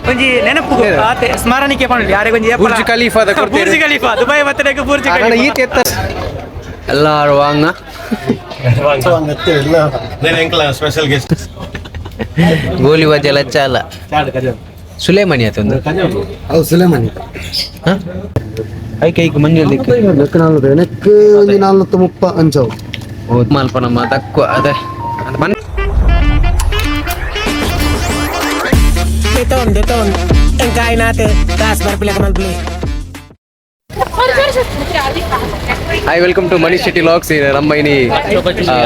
ಒಂಜಿ ನೆನಪು ಆತೆ ಸ್ಮರಣಿಕೆ ಪಣಲಿ ಯಾರಿಗೊಂಜಿ ಏಪಲ- ಬುರ್ಜ್ ಖಲೀಫಾದ ಕೊಡ್ತೇವೆ. ಬುರ್ಜ್ ಖಲೀಫಾ ದುಬೈ ಬರ್ತಡೆಗೆ ಬುರ್ಜ್ ಖಲೀಫಾ. ಈತ ಎತ್ತ ಎಲ್ಲಾರು ವಾಂಗ. Special guest. ಗೋಲಿ ಬಾಜೆ ಚಾಲ ಸುಲೇಮಾನಿ ಆತ ಒಂದು. ಹೌದು, ಸುಲೇಮಾನಿ. ಐಕೆ ಐಕ್ ಮಂಜಲ್ ದಿಕ್ಕು. ಎನಕ್ ಒಂಜಿ 430 ಅಂಚವು. ಮಲ್ಪ ನಮ್ಮ ತಕ್ಕು ಅದೇ. Deton, deton. Ang kain natin. Taas, barpila ka malbili. Hi, welcome to Manish Shetty vlogs. ನಮ್ಮ ಇನಿ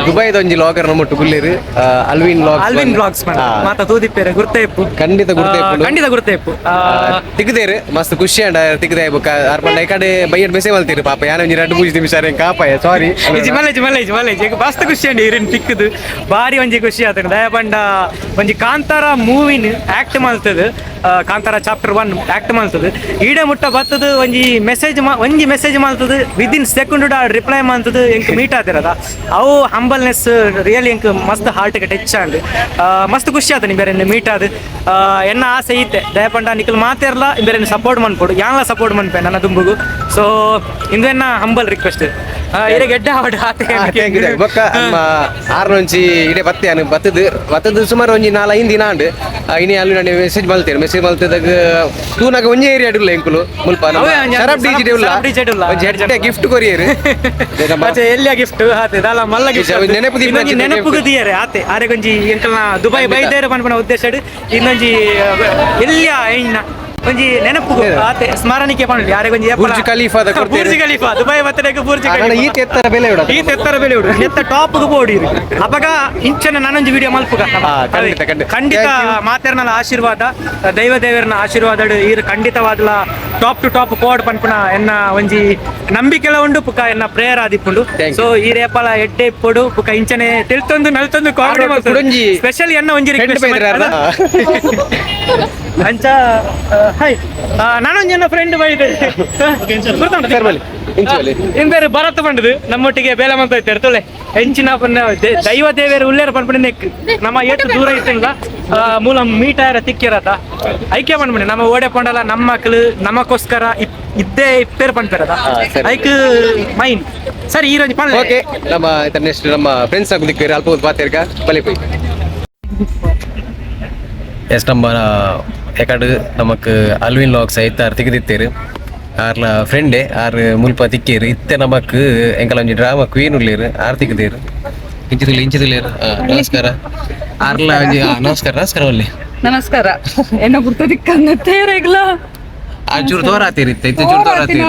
ದುಬೈದ ಒಂಜಿ ಲಾಗರ್ ನಮ್ಮ ಗುಲ್ಲೇರು ಅಲ್ವಿನ್ ಲಾಗ್. ಅಲ್ವಿನ್ ಬ್ಲಾಗ್ಸ್ ಮಾತ ತೂದಿಪ್ಪೇರೆ ಗುರ್ತ ಇಪ್ಪು. ಖಂಡಿತ ಗುರ್ತ ಇಪ್ಪುಂಡು. ಖಂಡಿತ ಗುರ್ತ ಇಪ್ಪು. ತಿಕ್ಕದೇರು ಮಸ್ತ್ ಖುಷಿ ಅಂಡ ತಿಕ್ಕದೆ ಬೊಕ್ಕ ಅರ್ಪಂಡ ಈ ಕಡೆ ಬೈಯಡ್ ಮೆಸೇಜ್ ಮಲ್ತೀರಿ ಪಾಪ ಯಾನ ಒಂಜಿ ರಡ್ಡು ಪೂಜೆ ನಿಮಿಷ ಕಾಪಾಯ ಸಾರಿ. ಇಜಿ ಮಲ್ಲೇಜ್ ಮಲ್ಲೇಜ್ ಮಲ್ಲೇಜ್ ಈಗ ಮಸ್ತ್ ಖುಷಿ ಅಂడి ಇರಿನ್ ತಿಕ್ಕದು ಬಾರಿ ಒಂಜಿ ಖುಷಿ ಆತಂಡ್. ದಯಪಂಡ ಒಂಜಿ ಕಾಂತಾರ ಮೂವಿನ್ ಆಕ್ಟ್ ಮಲ್ತದು, ಕಾಂತಾರ ಚಾಪ್ಟರ್ 1 ಆಕ್ಟ್ ಮಲ್ತದು ಈಡೆ ಮುಟ್ಟ ಬತ್ತದು ಒಂಜಿ ಮೆಸೇಜ್, ಒಂಜಿ ಮೆಸೇಜ್ ಮಲ್ತದು within second reply ಮಲ್ತದು ಎಂಕ್ ಮೀಟ್ ಆತಿರದ ಅವು ಹಂಬಲ್ನೆಸ್ ರಿಯಲಿ ಎಂಕ್ ಮಸ್ತ್ ಹಾರ್ಟ್ಗೆ ಟಚ್ ಆಂಡ್. ಮಸ್ತ್ ಖುಷಿ ಆತ ಬೇರೆ ಮೀಟ್ ಆದ್. ಎನ್ನ ಆಸೆ ಇತ್ತೆ ದಯಪಂಡ ನಿಕಲ್ ಮಾತಿರ್ಲ ಬೇರೆ ಸಪೋರ್ಟ್ ಮನ್ಪೊಡು, ಯಾನ್ಲ ಸಪೋರ್ಟ್ ಮನ್ಪೆ ನನ್ನ ದುಂಬುಗು. ಸೊ ಇಂದು ಎನ್ನ ಹಂಬಲ್ ರಿಕ್ವೆಸ್ಟ್ ಇರೆ ಗೆಡ್ಡ ಆವಡ್ ಆತೆ. ಬೊಕ್ಕ ನಮ್ಮ ಆರ್ನೊಂಚಿ ಇಡೆ ಬತ್ತೆ ಅನು ಬತ್ತದು ಬತ್ತದು ಸುಮಾರು ಒಂಜಿ ನಾಲ್ ಐದು ದಿನ ಆಂಡ್. ಇನಿ ಅಲ್ಲಿ ನಾನು ಮೆಸೇಜ್ ಮಲ್ತೇನೆ. ಮೆಸೇಜ್ ಮಲ್ತದಾಗ ತೂನಾಗ ಒಂಜಿ ಏರಿಯಾ ಅಡುಲ್ಲ ಎಂಕುಲು ಮುಲ್ಪ ನಮ್ಮ ಅವೇ ಒಂಜಿ ಶರಬ್ ಡಿಜಿ ಉಲ್ಲ. ಶರಬ್ DJ ಉಲ್ಲ. ಒಂಜಿ ಎಡ್ಡೆ ಗಿಫ್ಟ್ ಕೊರಿಯರ್. ಆಚೆ ಎಲ್ಲಿಯ ಗಿಫ್ಟ್ ಆತೆ ದಾಲ ಮಲ್ಲ ಗಿಫ್ಟ್. ಒಂಜಿ ನೆನಪು ದೀಪನ ಇನ್ನೊಂಜಿ ನೆನಪುಗು ದಿಯರೆ ಆತೆ ಆರೆಗೊಂಜಿ ಎಂಕಲ್ನ ದುಬೈ ಬೈದೇರು ಪನ್ಪುನ ಉದ್ದೇಶ ಇನ್ನೊಂಜಿ ಎಲ್ಲಿಯ ಐಣ್ಣ ಒಂಜಿ ನೆನಪುಗು ಆತೆ ಸ್ಮರಣಿಕೆ ಪಣಲಿ ಯಾರಿಗೊಂಜಿ ಏಪಲ- ಬುರ್ಜ್ ಖಲೀಫಾದ ಕೊಡ್ತೇವೆ. ಬುರ್ಜ್ ಖಲೀಫಾ ದುಬೈ ಬರ್ತಡೆಗೆ ಬುರ್ಜ್ ಖಲೀಫಾ. ಈತ ಎತ್ತರ ಬೆಲೆ ಇಡ. ಈ ತೆತ್ತರ ಬೆಲೆ ಉಡು ಎತ್ತ ಟಾಪ್ ಗೂ ಬೋಡಿರು ಅಪಗ ಇಂಚನ ನಾನೊಂಜಿ ವಿಡಿಯೋ ಮಲ್ಪುಗ. ಖಂಡಿತ, ಖಂಡಿತ. ಖಂಡಿತ. Thank you. ಮಾತೆರ್ನಲ ಆಶೀರ್ವಾದ, ದೈವ ದೇವರನ ಆಶೀರ್ವಾದ ಈರ್ ಖಂಡಿತವಾದ್ಲ top to top code ಪನ್ಪುನ ಎನ್ನ ಒಂಜಿ ನಂಬಿಕೆಲ ಉಂಡು ಪುಕ ಎನ್ನ ಪ್ರೇಯರ್ ಆದಿಪ್ಪುಂಡು. Thank you. So ಈ ರೇಪಲ ಎಡ್ಡೆ ಇಪ್ಪೊಡು ಪುಕ ಇಂಚನೆ ತಿಳ್ತೊಂದು ನಲ್ತೊಂದು ಕಾಮಿಡಿ ಆರೋಟ ಕುಡೊಂಜಿ ಸ್ಪೆಷಲ್ ಎನ್ನ ಒಂಜಿ ಹೆಂಡ್ ರಿಕ್ವೆಸ್ಟ್ ಬೈದ್ರಾ ಅರ್ಧ? ಅಂಚ ಹಾಯ್, ನಾನೊಂಜಿ ಎನ್ನ ಫ್ರೆಂಡ್ ಬೈದೆ. ಸರ್ ಬಲಿ, ಇಂಚೆ ಬಲಿ. ಇಂಬೇರು ಭರತ್ ಪಂಡದು ನಮ್ಮೊಟ್ಟಿಗೆ ಬೇಲೆ ಮಂತ ಇದ್ದಾರೆ ತೊಳೆ ಹೆಂಚಿನ ಪನ್ನ ದೈವ ದೇವೇರು ಉಲ್ಲೇರ ಪನ್ಪುಣ ನೆಕ್ ನಮ್ಮ ಏತು ದೂರ ಇತ್ತಿಲ್ಲ ಮೂಲ ಮೀಟಾರ ತಿಕ್ಕಿರತ ಐಕ್ಯ ಪನ್ಪುಣೆ ನಮ್ಮ ಓಡೆ ಪಂಡಲ ನಮ್ಮ ಮಕ್ಕಳು ನಮಕ್ಕೋಸ್ಕರ ಇದ್ದೇ ಇಪ್ಪೇರು ಪನ್ಪೇರದ. ಸರಿ. ಐಕ್ ಮೈನ್ ಸರಿ ಈ ರಂಜಿ ಪನ್ಲೆ. ಓಕೆ, ನಮ್ಮ ನೆಕ್ಸ್ಟ್ ನಮ್ಮ ಫ್ರೆಂಡ್ಸ್ ಆಗುದಿಕ್ಕೆ ಅಲ್ಪ ಹೊತ್ತು ಪಾತೇರ್ಕ ಬಲಿ ಪೋಯ್. ಎಸ್, ನಮ್ಮ ಎಕಡು ನಮಕ್ ಅಲ್ವಿನ್ ಲಾಗ್ಸ್ ಐತಾರು ತಿಗದಿತ್ತೇರು ಆರ್ಲ ಫ್ರೆಂಡೆ ಆರ್ ಮುಲ್ಪ ತಿಕ್ಕೇರು. ಇತ್ತೆ ನಮಕ್ ಎಂಕಲ ಒಂಜಿ ಡ್ರಾಮಾ ಕ್ವೀನ್ ಉಲ್ಲೇರು, ಆರ್ ತಿಕ್ಕದೇರು. ಇಂಚಿದಿಲ್ಲ ಇಂಚಿದಿಲ್ಲೇರು. ನಮಸ್ಕಾರ ಆರ್ಲ ಒಂಜಿ. ನಮಸ್ಕಾರ ನಮಸ್ಕಾರ ಒಲ್ಲೆ. ನಮಸ್ಕಾರ, ಎನ್ನ ಗುರ್ತ ದಿಕ್ಕನ್ನ ತೇರೆಗ್ಲ. ಆ ಚೂರು ತೋರಾತೀರಿ ಇತ್ತೆ ಇತ್ತೆ ಚೂರು ತೋರಾತೀರಿ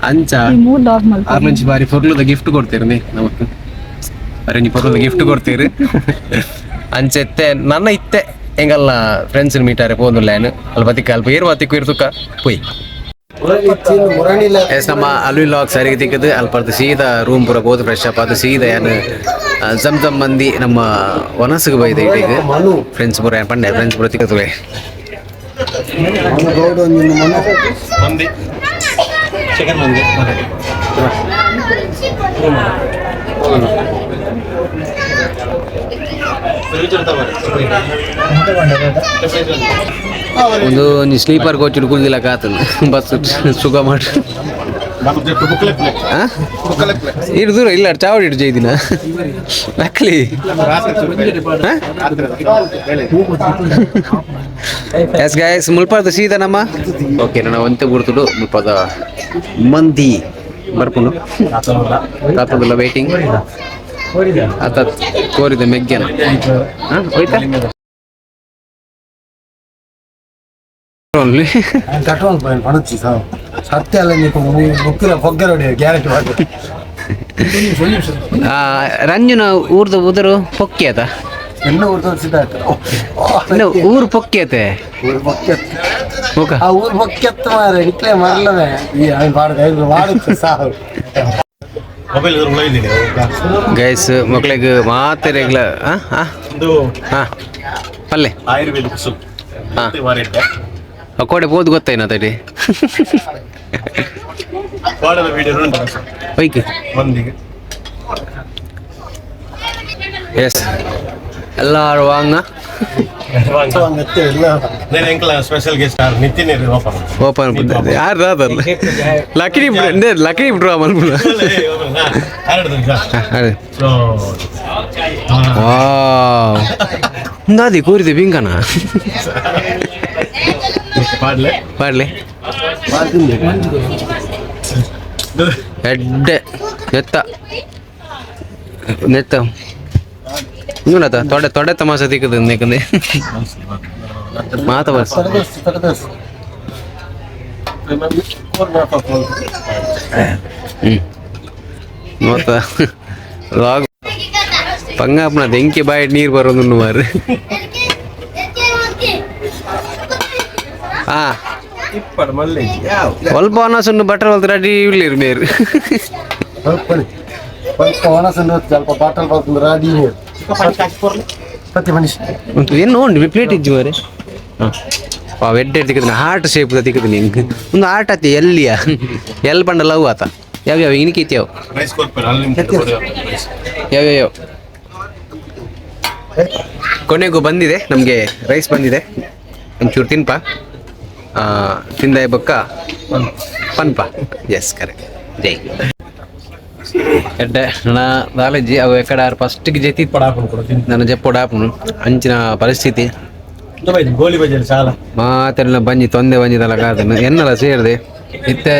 ಅಂಚ. ಮೂರ್ ಲಾಗ್ ಮಲ್ಪ. ಆರ್ಲೊಂಜಿ ಬಾರಿ ಪೊರ್ಲುದ ಗಿಫ್ಟ್ ಕೊಡ್ತೀರಿ ನೀ ನಮಕ್, ಬಾರಿ ಒಂಜಿ ಪೊರ್ಲುದ ಗಿಫ್ಟ್ ಕೊಡ್ತೀರಿ. ಅಂಚ ಇತ್ತೆ ನನ್ನ ಇತ್ತೆ ಎಂಗಲ್ಲ ಫ್ರೆಂಡ್ಸ್ ಮೀಟ್ ಆರೆ ಪೋಂದುಲ್ಲ ಏನು ಅಲ್ಪ ತಿಕ್ಕ ಅಲ್ಪ ಏರು ತಿಕ್ಕು ಇರು ತುಕ್ಕ ಪೋಯ್. ಎಸ್, ನಮ್ಮ ಅಲ್ವಿ ಲಾಗ್ ಸರಿಗೆ ತಿಕ್ಕದು ಅಲ್ಪರ್ದು ಸೀದಾ ರೂಮ್ ಪೂರ ಪೋದು ಫ್ರೆಶ್ ಅಪ್ ಅದು ಸೀದಾ ಏನು ಜಮ್ ಜಮ್ ಮಂದಿ ನಮ್ಮ ವನಸ್ಸಿಗೆ ಬೈದೆ ಇಡೀಗ ಫ್ರೆಂಡ್ಸ್ ಪೂರ ಏನು ಪಂಡೆ ಫ್ರೆಂಡ್ಸ್ ಪೂರ ತಿಕ್ಕದುವೆ. ಗೌಡ ಒಂಜಿ ಮನು. ಮಂದಿ ಚಿಕನ್ ಮಂದಿ. ಒಂದು ಒಂಜಿ ಸ್ಲೀಪರ್ ಕೋಚ್ ಕುಲ್ದಿಲ್ಲ ಕಾತಂದು ಬಸ್ ಸುಖ ಮಾಡಿ. ಇಡು ದೂರ ಇಲ್ಲ ಚಾವಡಿ ಇಡು ಜೈದಿನ ನಕಲಿ. ಎಸ್ ಗಾಯಸ್, ಮುಲ್ಪದ ಸೀದಾ ನಮ್ಮ ಓಕೆ ನನ್ನ ಒಂತೆ ಗುರ್ತುಡು ಮುಲ್ಪದ ಮಂದಿ ಬರ್ಪುಂಡು ತಾತದಲ್ಲ ವೇಟಿಂಗ್ ಆತ ಕೋರಿದ ಮೆಗ್ಗೆನ. ಹೋಯ್ತಾ ಓನ್ಲಿ. ಕಟ್ಟುವಂತ ಪಣಚ್ಚಿ ಸಾವು ಸತ್ಯ ಅಲ್ಲ ನೀವು ಬುಕ್ಕಿನ ಪೊಗ್ಗರ ಗ್ಯಾರಂಟಿ ಮಾಡಿ. ರಂಜುನ ಊರ್ದ ಉದರು ಪೊಕ್ಕಿ ಆತ. ಎನ್ನ ಊರ್ದ ಸಿದ್ಧ ಆಯ್ತು. ಇಲ್ಲ, ಊರು ಪೊಕ್ಕಿ ಆತೆ. ಊರು ಬೊಕ್ಕೆತ್ತ. ಮುಖ. ಆ ಊರು ಬೊಕ್ಕೆತ್ತ ಮಾರೆ ಇಟ್ಲೆ ಮರಲನೆ ಈ ಅವನು ಪಾಡ್ದ ವಾಡುತ್ತೆ ಸಾವು. ಮೊಬೈಲ್ ಇದ್ದೀನಿ. ಗೈಸ್, ಮಕ್ಳಿಗೆ ಮಾತೆರೆಗ್ಲ ಒಂದು ಹಾ ಪಲ್ಲೆ. ಆಯುರ್ವೇದಿಕ್ ಸೂಪ್. ಹಾ. ವಾರಿಡ್ಡೆ. ಕೋಡೆ ಬೋದು ಗೊತ್ತೇನ ತಡಿ. ವಾಡದ ವಿಡಿಯೋ ಉಂಟು. ಒಯ್ಕ್. ಮಂದಿಗೆ. ಎಸ್, ಎಲ್ಲಾರು ವಾಂಗ. ಎಂಕಲ ಸ್ಪೆಷಲ್ ಗೆಸ್ಟ್ ಆರ್ ನಿತಿನ್ ಓಪನ್. ಓಪನ್ ಯಾರು ದಾದಲ್ಲ ಲಕ್ಡಿ ಲಕ್ಡಿ ಡ್ರಾ ಮಲ್ಪುನ. ಅರೆ. ಸೊ ವಾವ್, ಇಂದಾದಿ ಕೂರಿದೆ ಬಿಂಕನ. ಪಾಡ್ಲೆ. ಪಾಡ್ಲೆ. ಎಡ್ಡೆ ನೆತ್ತ ನೆತ್ತ ನೋಡತ ತೊಡೆ ತೊಡೆ ತಮಾಷೆ ತಿಕ್ಕದು ನೆಕ್ಕಂದೆ ಮಾತ ಬರ್ಸ. ಮತ್ತ ಲಾಗ್ ಪಂಗಾಪ್ನ ದೆಂಕಿ ಬಾಯಿ ನೀರು ಬರೋದು ಮಾರು. ಆ ಸ್ವಲ್ಪ ಅನಸುಂಡು ಬಟರ್ ಹೊಲ್ತು ರೆಡಿ ಇರ್ಲಿರು ಮೇರು. ಸ್ವಲ್ಪ ಒಣಸನ್ನು ಸ್ವಲ್ಪ ಬಾಟಲ್ ಬರ್ತದೆ ರಾಡಿ ಪ್ರತಿ ಮನುಷ್ಯ. ಏನು ಉಂಡು ಪ್ಲೇಟ್ ಇಜ್ಜಿ ಮಾರೆ. ಹಾಂ, ಎಡ್ಡೆ ತಿಕ್ಕದಿನ ಹಾರ್ಟ್ ಶೇಪ್ ತಿಕ್ಕದು ನಿಂಗೆ ಒಂದು ಹಾರ್ಟ್ ಆತಿ ಎಲ್ಲಿಯ ಎಲ್ ಪಂಡ ಲವ್ ಆತ ಯಾವ ಯಾವ ಇನಿಕೈತಿ ಯಾವ. ರೈಸ್ ಕೊಡ್ತಾರೆ ಅಲ್ಲಿ. ಯಾವ ಯಾವ ಕೊನೆಗೂ ಬಂದಿದೆ ನಮಗೆ ರೈಸ್ ಬಂದಿದೆ. ಒಂಚೂರು ತಿನ್ಪ ತಿಂದ ಬೊಕ್ಕ ಪನ್ಪ. ಎಸ್, ಕರೆಕ್ಟ್ ಜೈ ಎಡ್ಡೆ ನನ್ನ ದಾಲಜ್ಜಿ ಅವು ಎಕಡ ಫಸ್ಟಿಗೆ ಜೆತಿ ನನ್ನ ಜಪ್ಪೊಡ ಆಪುನು ಅಂಚಿನ ಪರಿಸ್ಥಿತಿ. ಗೋಲಿ ಬಜೆ ಚಾಲ. ಮಾತೆಲ್ಲ ಬಂಜಿ ತೊಂದೆ ಬಂಜಿದಲ್ಲ ಕಾದನ್ನು ಎನ್ನಲ ಸೇರಿದೆ ಇತ್ತೆ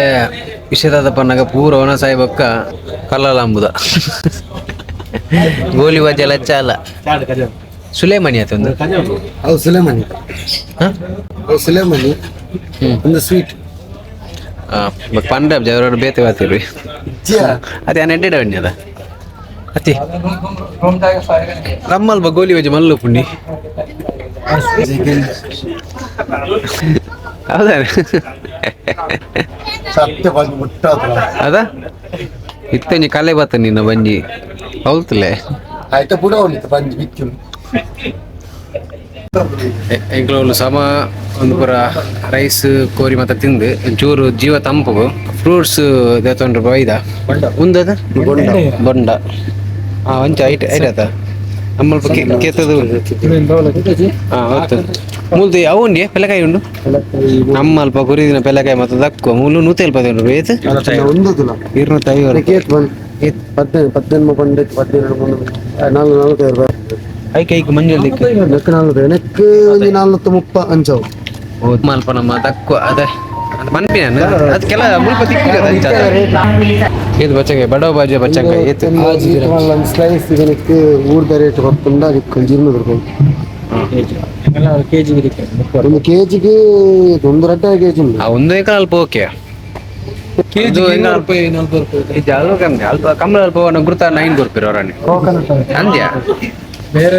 ವಿಷಯದಾದ ಪನ್ನಗ ಪೂರ ಒಣ ಸಾಯಿಬಕ್ಕ ಕಲ್ಲಲಾಂಬುದ ಗೋಲಿ ಬಜ್ಜೆ ಲಚ್ಚ ಅಲ್ಲ. ಸುಲೇಮನಿ ಆತ ಒಂದು. ಅವು ಸುಲೇಮನಿ. ಹಾ? ಅವು ಸುಲೇಮನಿ ಒಂದು ಸ್ವೀಟ್. ಪಂಡ ಜವರೋಡು ಬೇತೆ ಬಾತಿರ್ವಿ. ಅದೇ ನೆಡ್ಡೆ ಬಣ್ಣಿ ಅದ ಅತಿ ನಮ್ಮಲ್ಪ ಗೋಲಿ ಬಜ್ಜೆ ಮಲ್ಲು ಪುಂಡಿ. ಹೌದಾ? ಸತ್ಯ ಬಂದು ಮುಟ್ಟಾದ್ರ. ಅದ ಇತ್ತಂಜಿ ಕಲೆ ಬತ್ತ ನಿನ್ನ ಬಂಜಿ ಹೌದಲೇ. ಆಯ್ತಾ ಬುಡ ಉಂಟು ಬಂಜಿ ಬಿಚ್ಚು. ಎಂಕ್ಲೋಲು ಸಮ ಒಂದು ಪೂರ ರೈಸ್ ಕೋರಿ ಮತ್ತೆ ತಿಂದು ಒಂಚೂರು ಜೀವ ತಂಪು ಫ್ರೂಟ್ಸ್ ದೇತೊಂಡ್ರೆ ಬೈದ ಉಂದದ ಬೊಂಡ. ಹಾ, ಒಂಚ ಐಟ್ ಐಟ್ ಆತ ನಮ್ಮಲ್ಪ ಕೇತದು. ಹಾ, ಹೌದು. ಮೂಲ್ದು ಅವು ಉಂಡಿ ಪೆಲಕಾಯಿ ಉಂಡು ನಮ್ಮ ಅಲ್ಪ ಕುರಿದಿನ ಪೆಲಕಾಯಿ ಮತ್ತು ದಕ್ಕುವ ಮೂಲು ನೂತ ಅಲ್ಪ ಉಂಡು ಏತ್. ಒಂದಲ್ಲ. 250. ಕೇಕ್ ಬಂದು 15 15 ಪಂಡ 17 ನಾಲ್ಕು 45 ರೂಪಾಯಿ. ಐಕ್ ಐಕ್ ಮಂಜಲ್ ದಿಕ್ಕು. ನೆಕ್ 45 ನೆಕ್ ಒಂದು 430 ಅಂಚವು. ಮಲ್ಪ ನಮ್ಮ ದಕ್ಕುವ ಅದೇ ಮನ್ಪಿನ ಅದು ಕೆಲ ಮುಲ್ಪ ತಿಕ್ಕಿದೆ ಅಂಚ ಏತ್ ಬಚ್ಚಂಗೆ ಬಡವ ಬಾಜು ಬಚ್ಚಂಗ ಏತ್. ಒಂದು ಸ್ಲೈಸ್ ಇದಕ್ಕೆ ಊರ್ದ ರೇಟ್ ಬರ್ತುಂಡ ಅದಕ್ಕೆ 200 ರೂಪಾಯಿ ಒಂದು ಕೆಜಿಗೆ. ಒಂದು ರಡ್ಡ ಕೆಜಿ ಉಂಟು. ಆ ಒಂದು ಎಕರೆ ಅಲ್ಪ ಓಕೆ. ಇದು ಹೆಂಗ ಅಲ್ಪ ಇದು ಅಲ್ಪ ಕಮ್ಮಿ ಅಲ್ಪ ಕಮ್ಮಿ ಅಲ್ಪ ಗುರುತ ನೈನ್ ಕೊರ್ಪಿರ ಅವರನ್ನೇ ಕೋಕೋನಟ್. ಅಂದ್ಯಾ. ಬೇರೆ.